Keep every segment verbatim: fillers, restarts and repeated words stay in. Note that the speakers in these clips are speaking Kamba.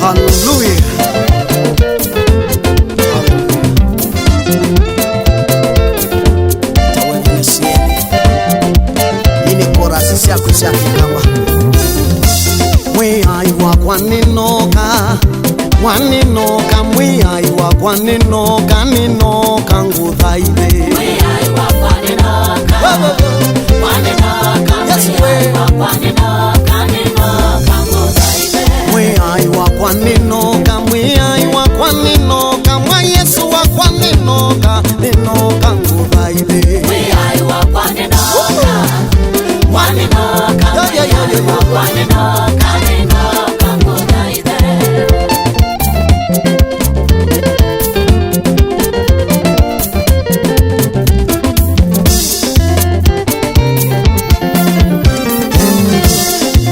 Hallelujah. Hallelujah. Ii nĩ korasi syaku sya Kĩkamba. Mwĩai wakwa nĩnoka, mwa nĩnoka, Mwĩai wakwa nĩnoka, nĩnoka ngũthaithe. Mwĩai wakwa nĩnoka, mwa nĩnoka, Mwĩai wakwa nĩnoka, nĩnoka ngũthaithe. Mwĩai wakwa nĩnoka, Mwĩai wakwa nĩnoka, mwa Yesũ wakwa nĩnoka, nĩnoka ngũthaithe. Mwĩai wakwa nĩnoka, mwa nĩnoka, Mwĩai wakwa nĩnoka, nĩnoka ngũthaithe.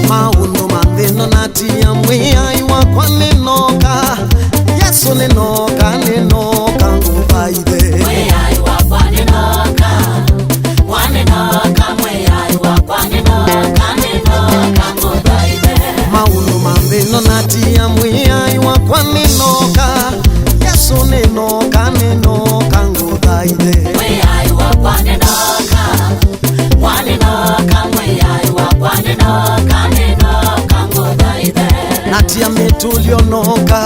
Maũndũ ma nthĩ ĩno natia, Mwĩai wakwa nĩnoka, Yesũ nĩnoka, nĩnoka ngũthaithe. Mwĩai wakwa nĩnoka, mwa nĩnoka, Mwĩai wakwa nĩnoka, nĩnoka ngũthaithe. Maũndũ ma nthĩ ĩno natia, Mwĩai wakwa nĩnoka, Yesũ nĩnoka, nĩnoka ngũthaithe. Mwĩai wakwa nĩnoka, mwa nĩnoka, Mwĩai wakwa nĩnoka, nĩnoka ngũthaithe. Natia mĩtũlyo noka,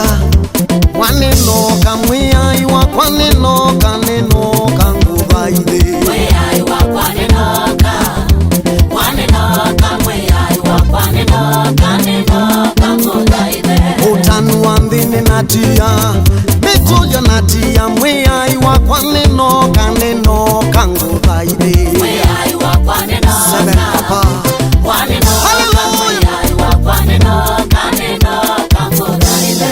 mwa nĩnoka, Mwĩai wakwa nĩnoka, nĩnoka ngũthaithe. Mwĩai wakwa nĩnoka, mwa nĩnoka, Mwĩai wakwa nĩnoka, nĩnoka ngũthaithe. Ũtanu wa nthĩ nĩnatia, mĩtũlyo natia, Mwĩai wakwa nĩnoka, nĩnoka ngũthaithe. Mwĩai wakwa nĩnoka, Seven, Papa. Mwa nĩnoka, Hallelujah. Mwĩai wakwa nĩnoka, nĩnoka ngũthaithe.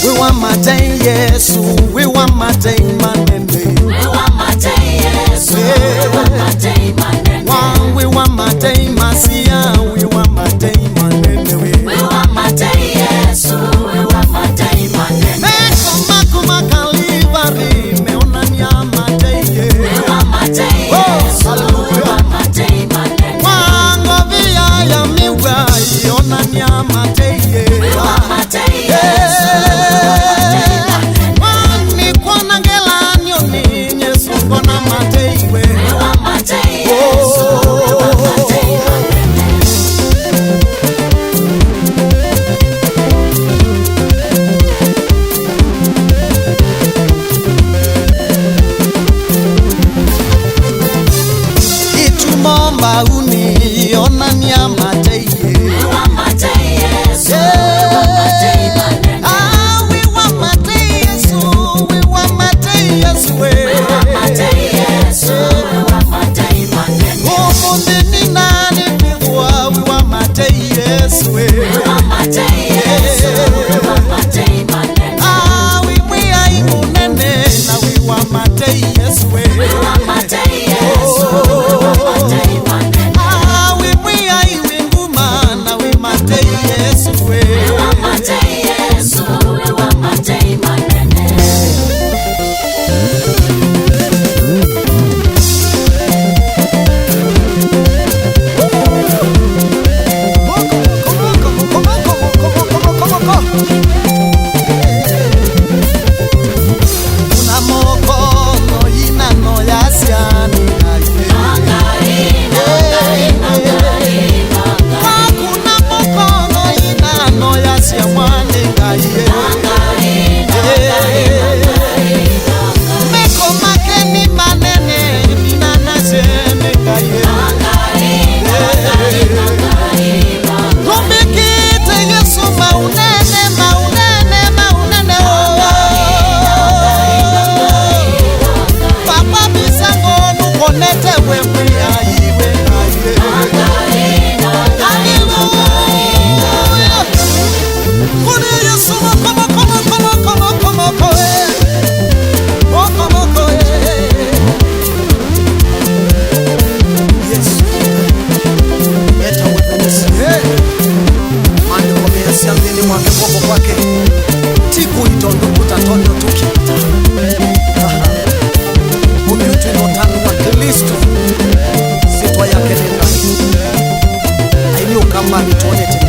Wĩ wa matei Yesũ, wĩ wa matei manene. Wĩ wa matei Yesũ, wĩ wa matei manene. Wa, wĩ wa matei masia, wĩ wa matei manene we. Wĩ wa matei Yesũ, wĩ wa matei manene. Meko maku ma Kalivari meonania matei ye. Wĩ wa matei Yesũ, wĩ wa matei manene. Wa ngovia ya mĩw'a ionania matei ye. Wĩ wa matei Yesũ, wĩ wa matei manene. Wa nĩkwona nge Twĩna ũtanu wa Klĩsto. Syĩtwa yake nĩ Ngai. Aini ũkamani twonete